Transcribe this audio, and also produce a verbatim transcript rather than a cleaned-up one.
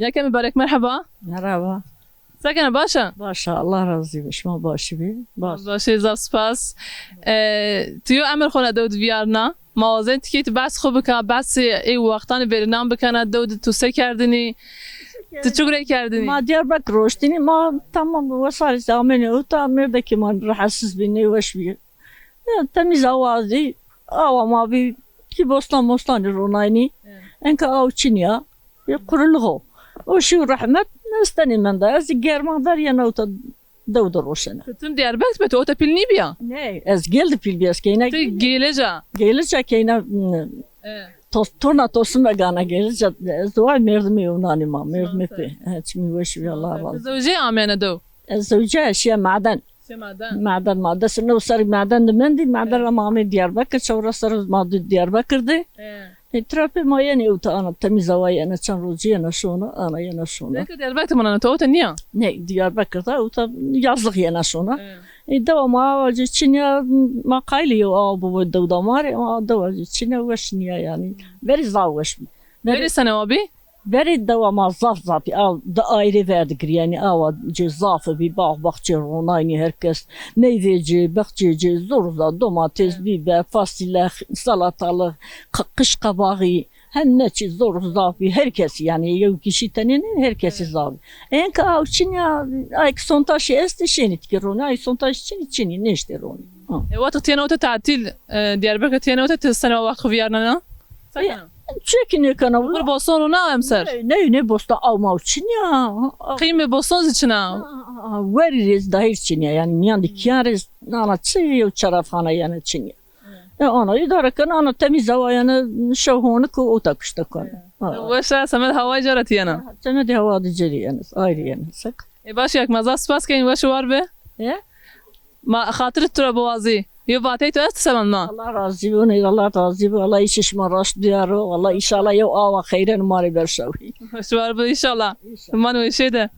Yeke mibarek, merheba. Merheba. Se kena, baş a? Baş a, Allah razî bo. Şima başî bî? Baş. Baş ê, zaf spas. E, ti yo emir xo na dew di vîyarna. Ma wazên tikê ti behs xo bika, behsê ê wextanê verînan bikena, dew di tu se kerdinî? Ti çi gurey kerdinî? Ma Diyarbekir roştînî, ma tamam wesarî se amênî ewta, mêrdekê ma rehetsiz bî, nêweş bî. Ya, temîz awa zî, awa ma bî, kî bostan mostanî ronaynî. Evet. Enka aw çinî ya, yê qurulix o. O şî rehmet, estenê menda. Ez zî germa der yena ewta dew de roşena. Ti tim Diyarbekir be, ti ewta pîl nîbîya? Ney, ez gêl de pîl bîya, ez keyna. Ti gêle ca? Gêle ca keyna, e, tos-, torna Tosun Begana gêle ca, ez dua merdimê ewnanî ma, merdimê pê. He, çimî weş bî, Allah razî. Ti zewjê amêne dew? Ez zewce, şîya maden. Şîya maden. Maden, ma des new serrî maden de mendî, maden ra ma amê Diyarbekir, çewres serrî ma dû Diyarbekir de. E. E, tira pê ma yenê ewta ana, temîz awa yena, çend rocî yena şona, ana yena şona. Belkî Diyarbekir de manena, to ewta nîya? Ney, Diyarbekir de ewta yazlix yena şona. E. E, dewa ma awa ci çinî ya, ma qayilî yew awa bibo dew da ma rê, ama dewa ci çinî ya, weş nîya yanî. Verî zaf weş bî. Verî sene wa bî? Verê dewa ma zaf zaf bî. Aw di ayrê ver de girî, yanî awa ci zaf bî, bax baxçe ronaynî her kes. Meyvê ci, baxçê ci, zor zaf, domates, bîber, fasîle, salatalix, qi-, qiş qebaxî, heme çî zor zaf bî. Her kesî, yanî yew kişî tenê nê, her kesî zaf bî. Enka aw çinî ya, ay ki sontaşî estî şênî tikê ronî, ay sontaşî çinî, çinî nêştê ronî. Ha. E, wexto ti yena ewta tatîl, e, Diyarbekir ti yena ewta, ti sene wa wext xo vîyarnena? Se kena? Çekî nêkena. Bir boston rona emser? Ney, ney, ney boston, aw maw çinî ya. Qîmê boston zî çin a? Ha, ha, ha, werî rê zî dahîr çinî ya. Yanî mîyan de kîyan rê zî, ana çi yew çarafxana yena çinî ya. E, ana îdare kena, ana temîz awa yena, şew honik û ewta kuşte kena. Ha. Weş a, semed hawayî ca ra ti yena? Ha, semedê hawa de ci rê yena, ayrî yena. Sek. E, baş, yek ma zaf spas kenî, weş û war be. E? Ma xatir tu ra biwazî. Yo vateyê to est semed ma? Allah razî bo, ney, Allah razî bo. Allah îşê şima raşt biyaro. Allah înşallah yew awa xeyren ma rê berşawî. Weş û war be înşallah. Înşallah. Ma weşê de.